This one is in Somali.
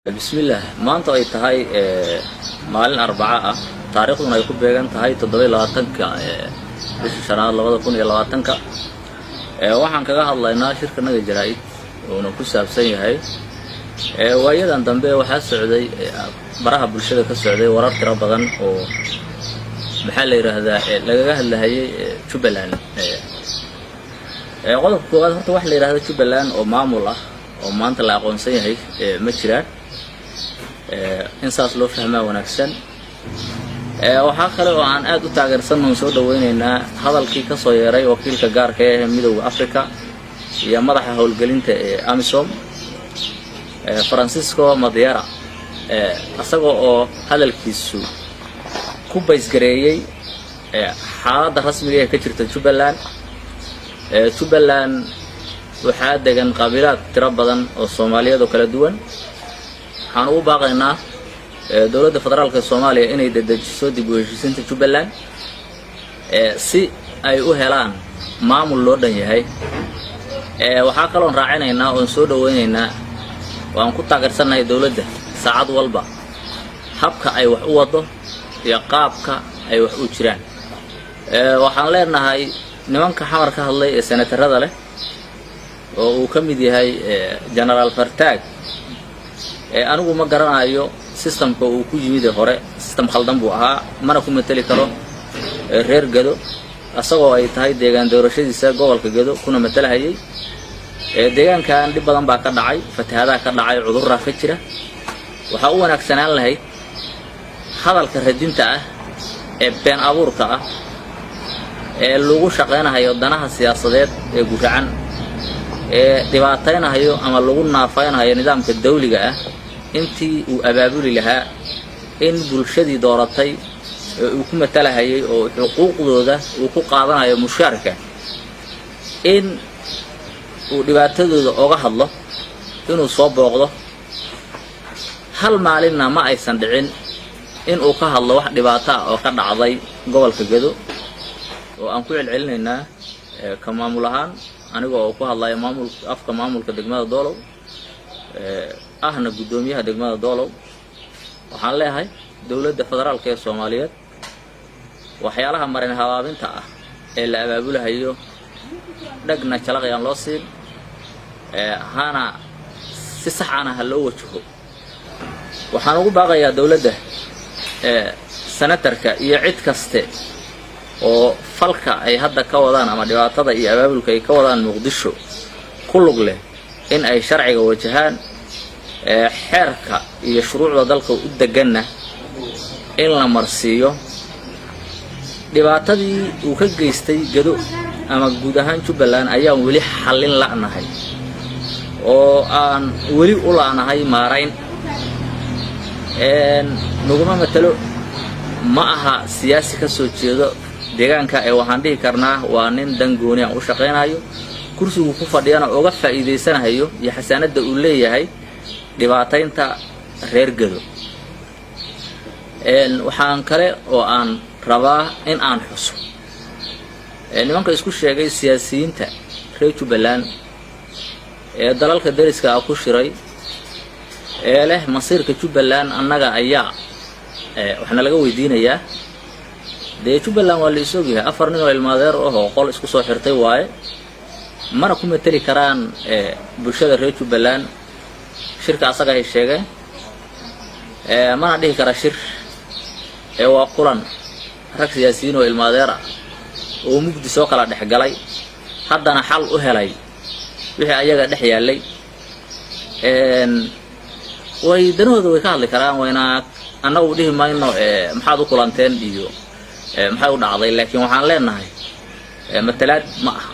Bismillaah. Maanta ay tahay maalin Arbaco ah, taariikhduna ay ku beegan tahay 27-ka bisha shanaad 2020-ka, waxaan kaga hadlaynaa shirkanaga jaraa'id uuna ku saabsan yahay waayadan dambe waxaa socday baraha bulshada ka socday warar tiro badan oo, maxaa la yidhaahdaa, lagaga hadlahayay Jubbaland. Qodobka koowaad, horta waxa la yidhahda Jubbaland oo maamul ah oo maanta la aqoonsan yahay ma jiraan. In saas loo fahmaa wanaagsan. Waxaa kale oo aan aad u taageersannoon soo dhaweynaynaa hadalkii ka soo yeeray wakiilka gaarka ee Midowda Africa iyo madaxa howlgelinta ee AMISOM, Francisco Madeira, isaga oo hadalkiisu ku baysgareeyey xaaladda rasmiga ee ka jirta Jubbaland. Jubbaland waxaa degan qabiilaad tiro badan oo Soomaaliyeed oo kala duwan. Waxaan ugu baaqaynaa dowladda federaalka Soomaaliya inay dedejiso dib u heshiisinta Jubbaland si ay u helaan maamul loo dhan yahay. Waxaa kaloon raacinaynaa oon soo dhaweynaynaa oo aan ku taageersannahay dowladda saacad walba habka ay wax u waddo iyo qaabka ay wax u jiraan. Waxaan leenahay nimanka Xamar ka hadlay ee senatarada leh oo uu ka mid yahay Genaraal Fartaag, anigu ma garanayo systemka uu ku yimid hore. System khaldan buu ahaa, mana ku mateli karo reer Gado, isagoo ay tahay deegaan doorashadiisa gobolka Gado kuna matalahayay. Deegaankan dhib badan baa ka dhacay, fatahaadaha ka dhacay, cudurraa ka jira. Waxaa u wanaagsanaan lahayd hadalka radinta ah ee been abuurka ah ee lagu shaqaynahayo danaha siyaasadeed ee guracan ee dhibaataynahayo ama lagu naafaynahayo nidaamka dawliga ah, intii uu abaabuli lahaa in bulshadii dooratay ee uu ku matalahayay oo xuquuqdooda uu ku qaadanayo mushaarka, in uu dhibaatadooda oga hadlo, inuu soo booqdo. Hal maalinna ma aysan dhicin in uu ka hadlo wax dhibaato ah oo ka dhacday gobolka Gedo, oo aan ku celcelinaynaa ka maamul ahaan, aniga oo ku hadlaya maamul afka maamulka degmada Doolow, ahna guddoomiyaha degmada Doolow. Waxaan leeyahay dowladda federaalka ee Soomaaliyeed, waxyaalaha marin habaabinta ah ee la abaabulahayo dhegna jalaqayaan loo siin, hana si sax ana ha loo wajaho. Waxaan ugu baaqayaa dowladda, senatarka iyo cid kaste oo falka ay hadda ka wadaan ama dhibaatada iyo abaabulka ay ka wadaan Muqdisho ku lug leh, in ay sharciga wajahaan, xeerka iyo shuruucda dalka u deganna in la marsiiyo. Dhibaatadii uu ka geystay Gado ama guud ahaan Jubbaland ayaan weli xallin la'nahay oo aan weli u la'nahay maarayn. Naguma matalo, ma aha siyaasi ka soo jeedo deegaanka ee waxaan dhihi karnaa waa nin dan gooni aan u shaqaynayo, kursigu ku fadhiyana uga faa'iidaysanahayo iyo xasaanadda uu leeyahay dhibaataynta reer Gado. Waxaan kale oo aan rabaa in aan xuso nimanka isku sheegay siyaasiyiinta reer Jubbaland ee dalalka dariska ah ku shiray ee leh masiirka Jubbaland annaga ayaa waxaana laga weydiinayaa. Dee Jubbaland waa la is ogyahay, afar nin oo ilmaadeer ah oo qol isku soo xirtay waaye, mana ku mateli karaan bulshada reer Jubbaland. Shirka asaga ay sheegeen mana dhihi kara shir ee waa kulan rag siyaasiyiin oo ilmaadeer ah oo mugdi soo kala dhex galay, haddana xal u helay wixii ayaga dhex yaallay. Way danahooda way ka hadli karaan, wayna annagu dhihi mayno maxaad u kulanteen iyo maxay u dhacday, laakiin waxaan leenahay matalaad ma aha.